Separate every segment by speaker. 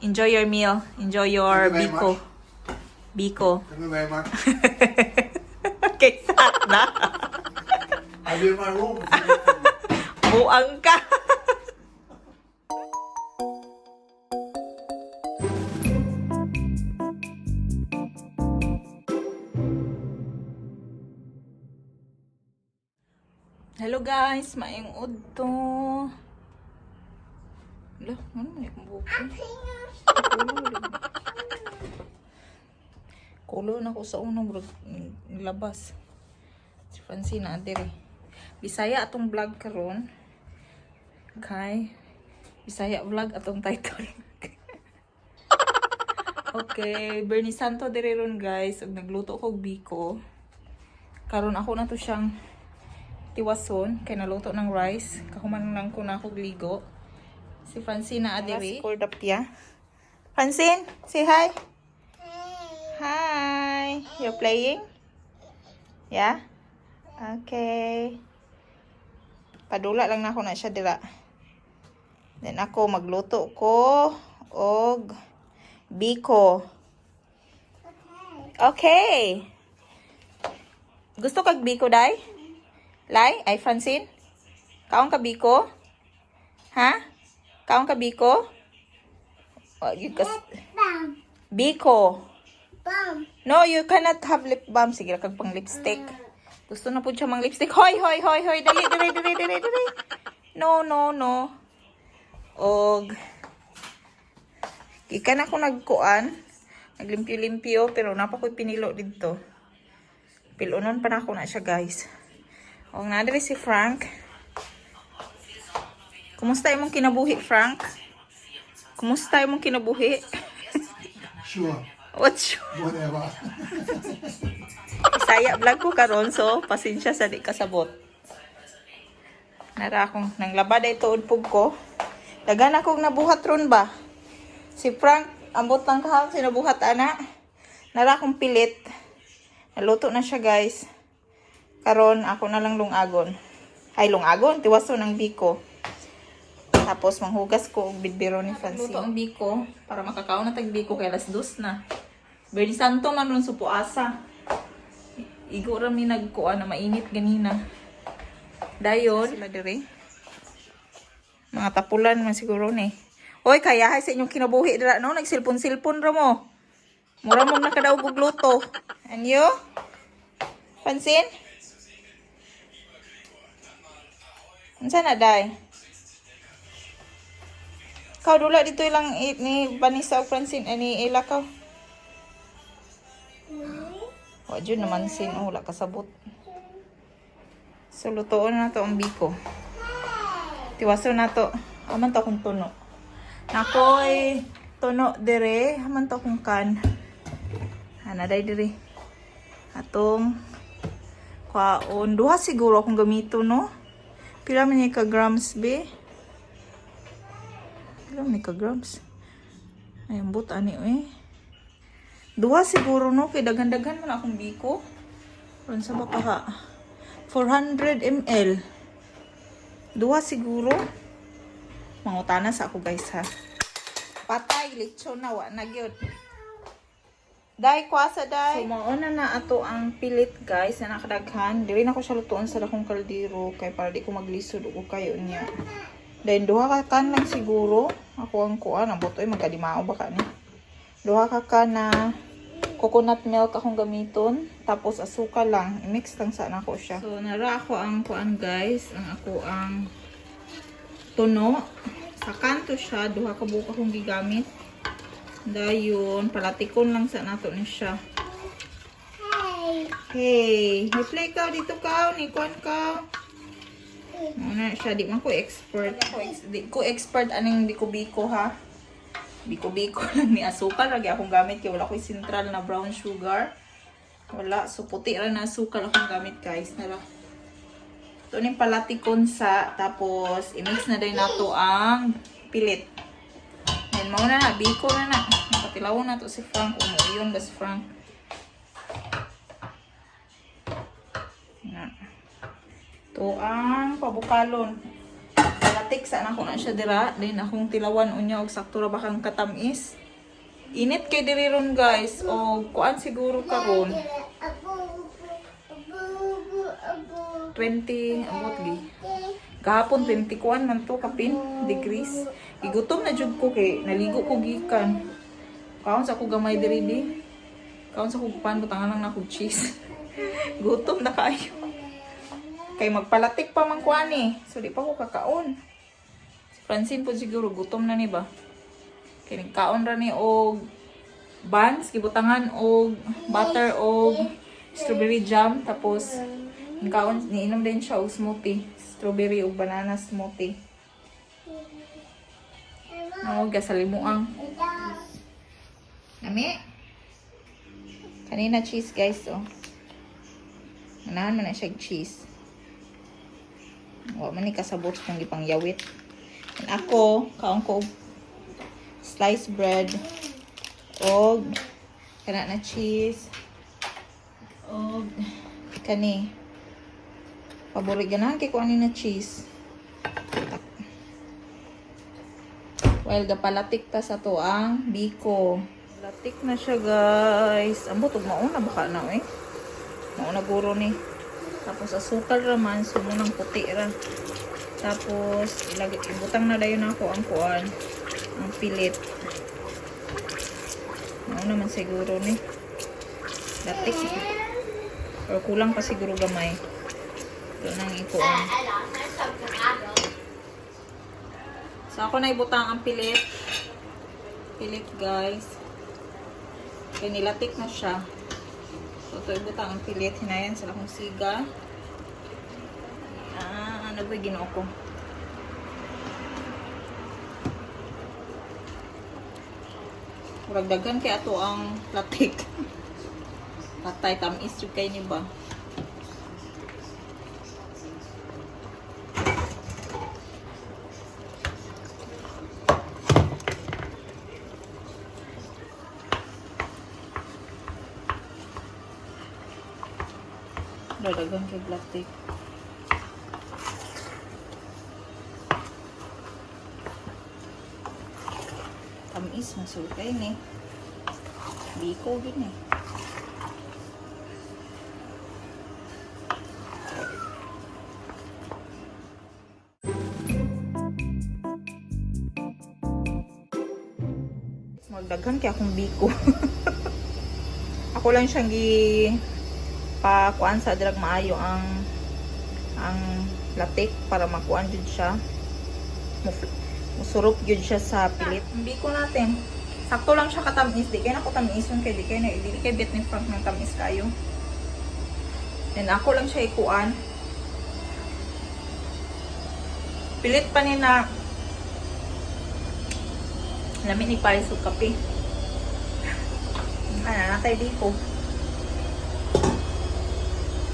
Speaker 1: Enjoy your meal. Enjoy your
Speaker 2: Thank you very
Speaker 1: biko.
Speaker 2: Much.
Speaker 1: Biko.
Speaker 2: Thank you very much.
Speaker 1: Okay, sat na.
Speaker 2: I'll be in my room if you need me.
Speaker 1: Buang ka. Hello guys, maayong udto. Ala, ano man akong buhok ko? Kulo na ko sa unang bro, labas. Si Francina adire. Bisaya atong vlog karon. Kay Bisaya vlog atong title. Okay, Bernie Santo dire ron guys, ug nagluto ko og biko. Karon ako na to siyang tiwason kay naluto ng rice. Kahuman lang ko na ako ligo. Si Francina adire. Kordapia. Francine, say hi. Hi. You're playing? Yeah? Okay. Padula lang na ako na siya dira. Then ako magluto ko og biko. Okay. Gusto kag biko dai? Lai? Ay Francine? Kaon ka biko? Ha? Kaon ka biko? Oh, you kas
Speaker 3: Bam.
Speaker 1: Biko.
Speaker 3: Bam.
Speaker 1: No, you cannot have lip balm. Sige, kag pang lipstick. Gusto na po siya mang lipstick. Hoy, hoy, hoy, hoy. Dali, dali, dali, dali, dali. No, no, no. Og, gikan ako nagkuan. Naglimpyo-limpyo, pero napa ko'y pinilo dito. Pilonon pa na ako na siya, guys. Og nadiri si Frank. Kumusta imong kinabuhi, Frank? Kumusta imong kinabuhi?
Speaker 2: Sure.
Speaker 1: What's
Speaker 2: Whatever.
Speaker 1: Bisaya vlog ko karon, so pasensya sa di kasabot. Nara akong nanglaba day tuod pug ko. Daghan akong nabuhat ron ba. Si Frank ambot lang kahapon sinabuhat ana. Nara akong pilit. Naluto na siya guys. Karon ako na lang lungagon. Ay lungagon, tiwaso ng biko. Tapos manghugas ko og bidbiro ni Francine. Luto ang biko para makakaon na tag biko kay alas 2 na. Bernie Santo man ron supuasa. Igo ra mi nagkuan na mainit ganina. Dayon sila dire. Mga tapulan man siguro ni. Oy, kayahay sa inyong kinabuhi dira no, nagsilpon-silpon ra mo. Mura mong nakadaog og luto. And you? Pansin? Unsa na day? Kaw dula dito lang ni Vanessa o Francine ani ila kaw. Wa jud naman sin, oh, wala kasabot. So lutoon na to ang biko. Tiwaso na to. Aman to akong tuno. Nakoy tuno dire, aman to akong kan. Ana day dire. Atong kwaon duha siguro akong gamito no. Pila man ni ka grams be? Pila man ni ka grams? Ay, ambot ani eh. Duha siguro no kay daghan-daghan man akong biko. Ron sa baka ka 400 ml. Duha siguro. Mangutana sa ako guys ha. Patay lechon na wa na gyud. Dai kwasa dai. So mauna na ato ang pilit guys na nakadaghan. Dili na ko siya lutuon sa dakong kaldero kay para di ko maglisod og kayo niya. Then duha ka kan lang siguro. Ako ang kuan ang butoy magkadimao baka ni. Duha ka ka na coconut milk akong gamiton, tapos asukal lang. I-mix lang sana ko siya. So nara ako ang kuan guys, ang ako ang tuno. Sa kanto siya, duha ka buok akong gigamit. Dayon, palatikon lang sa nato ni siya.
Speaker 3: Hey.
Speaker 1: Hey, you play ka dito ka, ni kuan ka. Ano siya, di man ko expert. Di ko expert aning biko-biko ha. Biko-biko lang ni asukal lagi akong gamit kay wala ko'y sentral na brown sugar. Wala, so puti ra na asukal akong gamit guys. Nara. Ito ning palatikon sa tapos i-mix na din nato ang pilit. Then mao na na biko na na. Patilaw na to si Frank umuyon ba si Frank. Na. Ito ang pabukalon. Latik sa nako na siya dira. Then akong tilawan unya og sakto ra ba kang katamis. Init kay diri ron, guys. O kuan siguro karon. 20 ambot gi. Gahapon 20 kuan man to kapin degrees. Gigutom na jud ko kay naligo ko gikan. Kaon sa ko gamay diri bi. Kaon sa ko pan, butangan lang na ko cheese. Gutom na kaayo. Kay magpalatik pa man kuan eh. So di pa ko kakaon. Si Francine po siguro gutom na ni ba. Kay nagkaon ra ni og buns, gibutangan og butter og strawberry jam, tapos nagkaon, niinom din siya og smoothie, strawberry ug banana smoothie. Oh, gasalimuang. Nami. Kanina cheese, guys, oh. Manahan man na siya og cheese. Wa man ni kasabot kung gipangyawit. And ako, kaon ko og sliced bread og kana na cheese og kani. Paborito ganahan kay ko ani na cheese. Well, gapalatik ta sa to ang biko. Latik na siya, guys. Ambot og mauna baka na eh. Mauna guro ni. Tapos asukal ra man, so munang puti ra. Tapos ilagay, ibutang na dayon ako ang kuan, ang pilit. Mauna man siguro ni. Latik. Or kulang pa siguro gamay. Ito nang ikuan. So ako na ibutang ang pilit. Pilit, guys. Kaya nilatik na siya. So ito ibutang ang pilit. Hinayan sila kong siga. Ah, ano ba yung ginoo ko? Murag daghan kay ato ang latik. Patay, tamis jud kay ni ba? Daghan kay latik. Tamis masul kay ni. Biko gid ni. Magdaghan kay akong biko. Ako lang siyang gi pa kuan sa drag maayo ang latik para makuan jud siya. Musurop jud siya sa pilit. Ang biko natin. Sakto lang siya katamis. Di kay na ko tamison kay di kay na dili kay bet ni Frank ng tamis kayo. And ako lang siya ikuan. Pilit pa ni na lami ni pares og kape. Ano natay biko.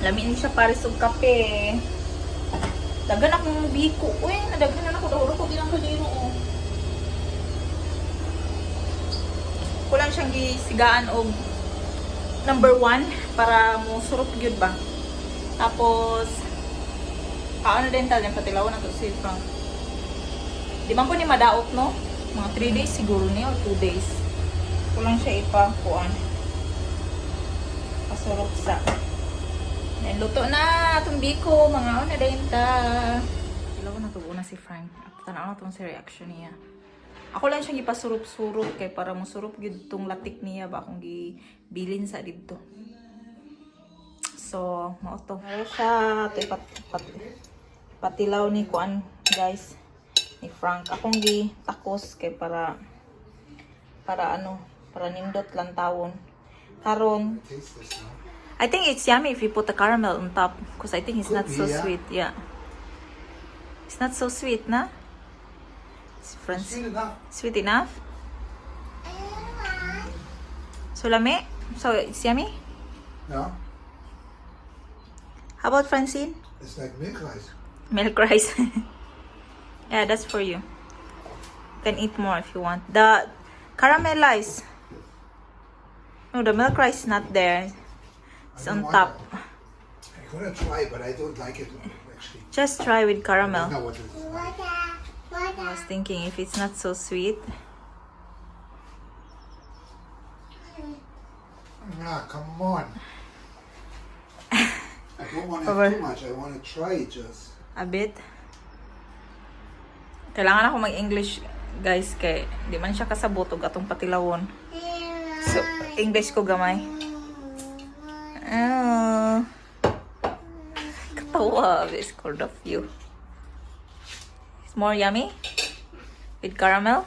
Speaker 1: Lami ni siya pares og kape. Daghan akong biko. Uy, nadaghan na ako. Dahuro ko bilang kaliro, oh. Kulang siyang gisigaan og number 1 para mo surop gyud ba. Tapos, kaano din tal patilaw na to si Frank. Di man po ni madaot, no? Mga 3 days siguro ni or 2 days. Kulang siya ipa kuan. Pasurop sa. Then, luto na atong biko, mga una din ta. Tilaw na to una si Frank. At tanaw na tong si reaction niya. Ako lang siyang ipasurup-surup kay para musurup gyud tong latik niya ba akong gibilin sa didto. So, mao to. Meron siya ito patilaw ni kuan, guys, ni Frank. Akong gi takos kay para ano, para nindot lang tawon. Karon,
Speaker 2: Taste this now.
Speaker 1: I think it's yummy if you put the caramel on top because I think it's
Speaker 2: Could
Speaker 1: not
Speaker 2: be,
Speaker 1: so
Speaker 2: yeah.
Speaker 1: sweet. Yeah. It's not so sweet, na? It's Francis.
Speaker 2: Sweet enough.
Speaker 1: Sweet enough? So, lami? So, it's yummy?
Speaker 2: Yeah.
Speaker 1: How about Francine?
Speaker 2: It's like milk rice.
Speaker 1: Milk rice. Yeah, that's for you. You can eat more if you want. The caramelized. No, the milk rice is not there. It's
Speaker 2: I don't
Speaker 1: on
Speaker 2: want
Speaker 1: top.
Speaker 2: that. I'm gonna try, but I don't like it actually.
Speaker 1: Just try with
Speaker 2: I
Speaker 1: caramel.
Speaker 2: don't know what it is like.
Speaker 1: I was thinking if it's not so sweet.
Speaker 2: Ah, come on. I don't want to
Speaker 1: Over.
Speaker 2: have too much. I want to try it just.
Speaker 1: A bit. Kailangan ako mag-English, guys, kay di man siya kasabot og atong patilawon. So, English ko gamay. Oh. Katawa, it's called of you. It's more yummy with caramel.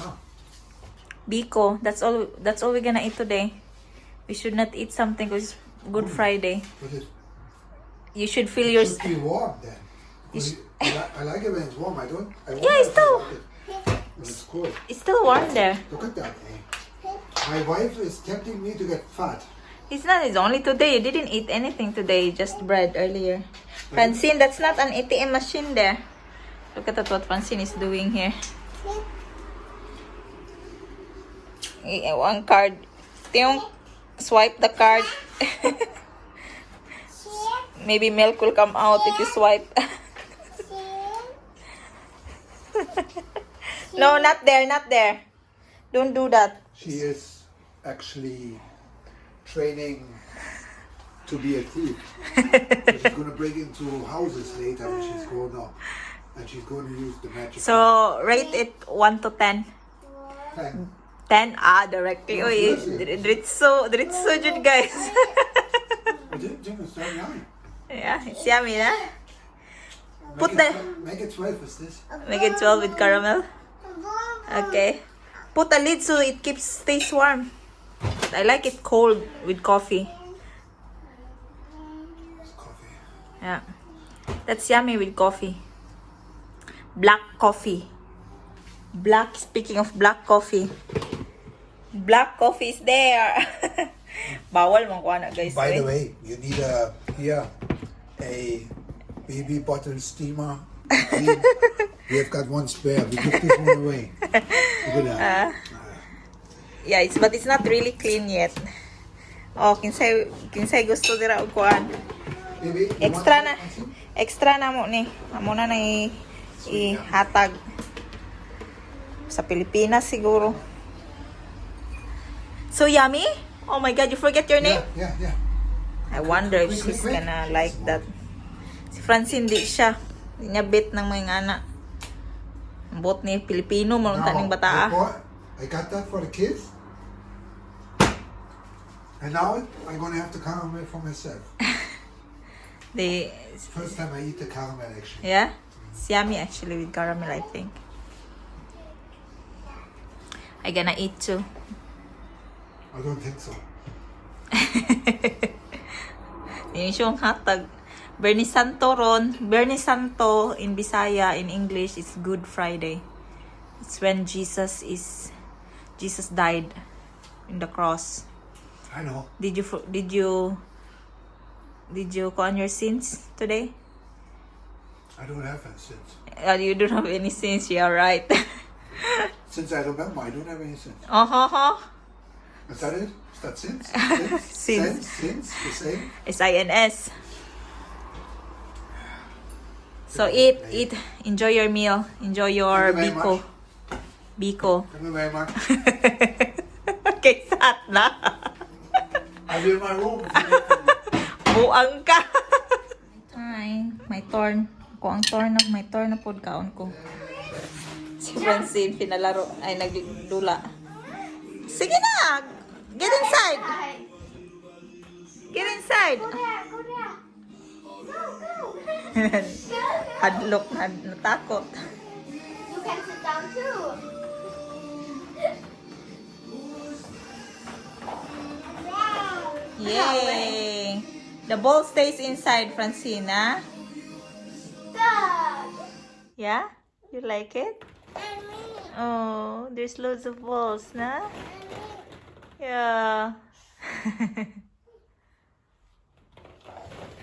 Speaker 2: Yeah.
Speaker 1: Biko, that's all we're gonna eat today. We should not eat something because it's Good Friday.
Speaker 2: But it
Speaker 1: You should feel your
Speaker 2: should be warm then. Because I like it when it's warm. I don't. I wonder
Speaker 1: Yeah, it's
Speaker 2: if I
Speaker 1: still-
Speaker 2: like it when it's cold.
Speaker 1: It's still warm there.
Speaker 2: Look at that. Eh? My wife is tempting me to get fat.
Speaker 1: It's not, it's only today. You didn't eat anything today, just bread earlier. Francine, that's not an ATM machine there. Look at that, what Francine is doing here. One card. Tiong, swipe the card. Maybe milk will come out if you swipe. No, not there, not there. Don't do that.
Speaker 2: She is actually training to be a thief. So she's going to break into houses later when she's grown up. And she's going to use the magic.
Speaker 1: So, rate it 1 to 10.
Speaker 2: Pen.
Speaker 1: 10, ah, directly. Uy, dritso, dritso jud, guys.
Speaker 2: I didn't think it's so yummy.
Speaker 1: Yeah, it's yummy, na?
Speaker 2: Make
Speaker 1: Put
Speaker 2: it, Make it 12 is this.
Speaker 1: Make it 12 with caramel. Okay. Put a lid so it keeps stays warm. I like it cold with coffee.
Speaker 2: It's coffee.
Speaker 1: Yeah. That's yummy with coffee. Black coffee. Black, speaking of black coffee. Black coffee is there. Bawal man kuha na, guys.
Speaker 2: By
Speaker 1: eh.
Speaker 2: the way, you need a here a baby bottle steamer. Clean. We have got one spare. We took this one away. Look at that.
Speaker 1: Yeah, it's but it's not really clean yet. Oh, kinsay kinsay gusto dira og kuan.
Speaker 2: Baby, you
Speaker 1: Extra
Speaker 2: want
Speaker 1: na.
Speaker 2: something?
Speaker 1: Extra na mo ni. Amo na ihatag sa Pilipinas siguro. So yummy? Oh my God, you forget your name?
Speaker 2: Yeah.
Speaker 1: I wonder if
Speaker 2: Quick, quick,
Speaker 1: she's
Speaker 2: quick.
Speaker 1: gonna like that. Si Francine di siya. Di niya bet ng mga anak. Ang bot ni Pilipino, malunta
Speaker 2: Now,
Speaker 1: ning bata.
Speaker 2: I got that for the kids. And now I'm gonna have the caramel for myself.
Speaker 1: They,
Speaker 2: First time I eat the caramel, actually.
Speaker 1: Yeah? It's yummy actually with caramel, I think. I gonna eat too.
Speaker 2: I don't think so.
Speaker 1: Yun siyang hatag. Biyernes Santo ron. Biyernes Santo in Bisaya, in English, it's Good Friday. It's when Jesus died in the cross.
Speaker 2: I know.
Speaker 1: Did you go on your sins today?
Speaker 2: I don't have any sins.
Speaker 1: You don't have any sins, yeah, right.
Speaker 2: Since I remember, I don't have any sins. Is that it? Is that sins? Sins?
Speaker 1: Sins.
Speaker 2: Sins? Sins? The same?
Speaker 1: S-I-N-S. So eat, eat, enjoy your meal, enjoy your
Speaker 2: Thank you very
Speaker 1: biko.
Speaker 2: much.
Speaker 1: Biko.
Speaker 2: Thank you very much.
Speaker 1: Okay, sat na.
Speaker 2: I'll be in my room.
Speaker 1: Buang ka. Hi, my turn. Ako ang turn na, my turn na pod kaon ko. Si Francine pinalaro ay nagdula. Sige na. Get inside. Get inside.
Speaker 3: Go there, go there. Go, go.
Speaker 1: Hadlok na natakot.
Speaker 3: You can sit down too.
Speaker 1: Yay! The ball stays inside, Francina.
Speaker 3: Good.
Speaker 1: Yeah? You like it? Oh, there's loads of balls, na? Yeah.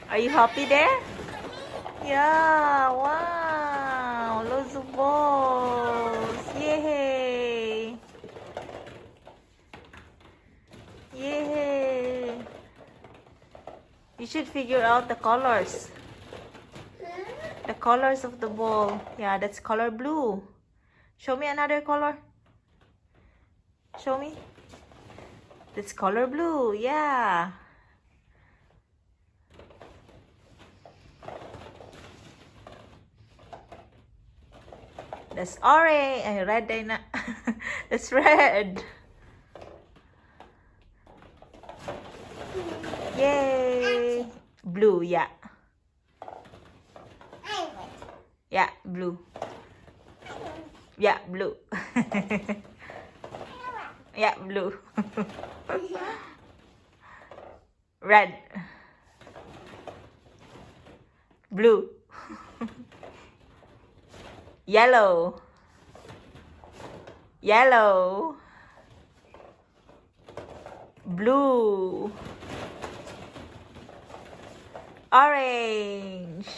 Speaker 1: Are you happy there? Yeah, wow. Loads of balls. Yay. Yay. You should figure out the colors. colors of the ball. Yeah, that's color blue. Show me another color. Show me. That's color blue. Yeah. That's orange. Ay, red diay na. That's red. Yay. Blue, yeah.
Speaker 3: I wait.
Speaker 1: Yeah, blue. Yeah, blue. Yeah, blue. Red. Blue. Yellow. Yellow. Blue. Orange.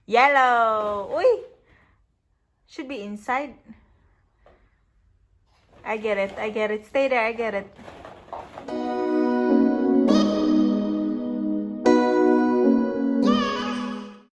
Speaker 1: Yellow. Uy! Should be inside. I get it. I get it. Stay there. I get it.